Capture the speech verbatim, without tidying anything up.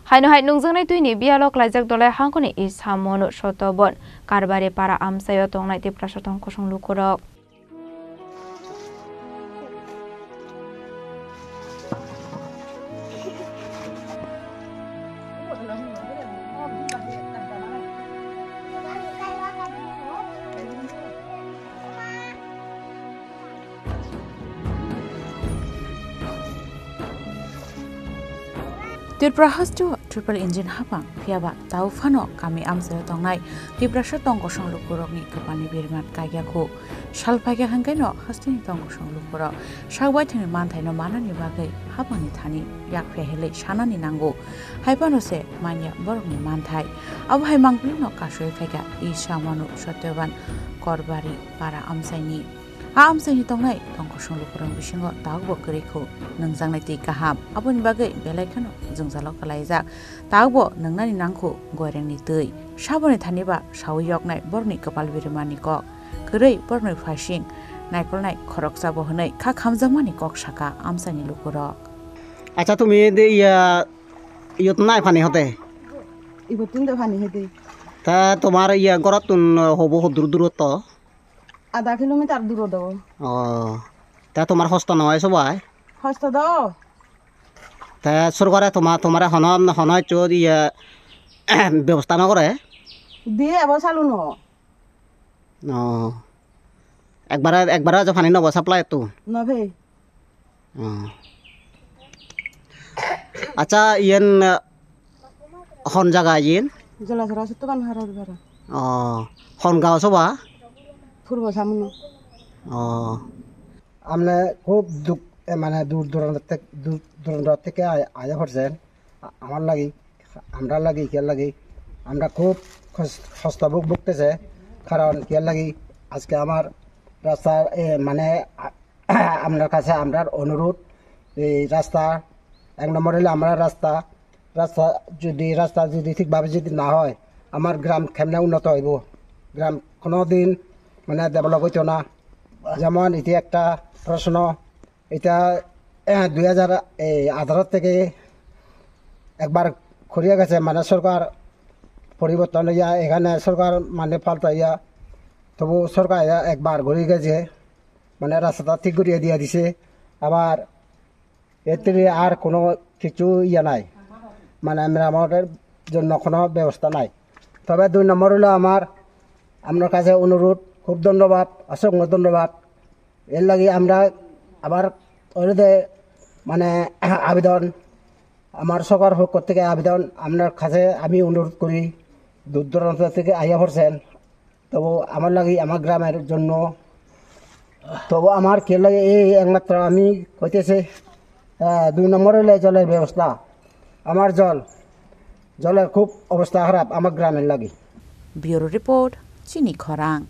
Haino hai nungjaknai twini biyalo klaijak Dolai hangkoni Isa Monu Sotobon Karbari para amchaio tongnai Tiprasa tong kosong lukurok. Tripura haste o triple engine hapang, phiyaba tau phano kami amchaio tongnai Tiprasa tong kosong lukurokni kwpalni biriman kaikya khu. Sal phaikya hwnkhe no hasteni tong kosong lukurok sak baithangni manthaino manani bagwi hapangni thani yak phiya hilwi sanani nango. Hai phano se manya borokni manthai. Abo hai mangpili no kasui phaikha Isa Manu Satyaban Korbari para amchaini. A amchaini tongnai tong kosong lukurok bisingo tabukbo kwrwi khu, nungjaknai twi kaham. Aboni bagwi belai kheno jwngjalo kwlaijak. Tabukbo nungnani nangkhu goirengni twi. Saboni thani ba saui yoknai borokni kwpal birimani kok. Kwrwi borokni phaising naikolnai khoroksa bo hwnwi kha khamjakmani kok saka amchaini lukurok. Acha, tumi de iya, iyot nai phani hote? Ibot tun de phani hote. Ta tomar iya gorattun hobo hodur durotto? Adha kilometer durot do. O. Ta tomar hosto noi sobai? Hosto do. Ta sorkare toma-, tomare hono, hono chod iya bebosta no gore? Diye abo saluno. O. Ekbare, ekbare aja phani nobo supply tu? No bhai. O. Acha, iyen, hon jaga iyen? Jolasora Sottoban Haror Bara. O. Hon gao soba? Purbo Samuno. O. Amne khub duk, e, mane dur duranto thek-, dur duranto theke ay-, aya porsen. A-, amar lagi, amrar lagi, kiyar lagi, amra khub hos-, hosto buk-, bukteche, karon kiyar lagi, ajke amar rasta, e, mane, a-, amrar kache amrar onurud, ei rasta, ek nombor hile amrar rasta, rasta jodi, rasta jodi thik bhabe jodi na hoy, amar gram kemne unnoto hoibo, gram kono din mane develop hoito na, jemon iti ekta proshno, Eta, eh, dui hajar, eh, atharo theke ekbar koriya geche, mane sorkar poriborton oiya, ekhane sorkar mane palta oiya, tobu sorkar ya ekbar gori geche, mane rasta thik goriya diya dise, abar etri ar kono kichu iya nai, mane meramot jonno kono bebosta nai. Tobe dui nombor holo amar, amnar kache onurud, khub dhonnobad, asokno dhonnobad. এর লাগি আমরা আবার already মানে আবেদন, আমার সরকার পক্ষ থেকে আবেদন আপনার কাছে আমি অনুরোধ করি, দূর দূরান্ত থেকে আইয়া পড়ছেন, তবু আমার লাগি আমার গ্রামের জন্য, তবু আমার কে লাগে এই একমাত্র আমি কইতেছে, আহ, দুই নম্বর হইলে জলের ব্যবস্থা। আমার জল, জলের খুব অবস্থা খারাপ আমার গ্রামের লাগি। Bureau Report, Chini Khorang.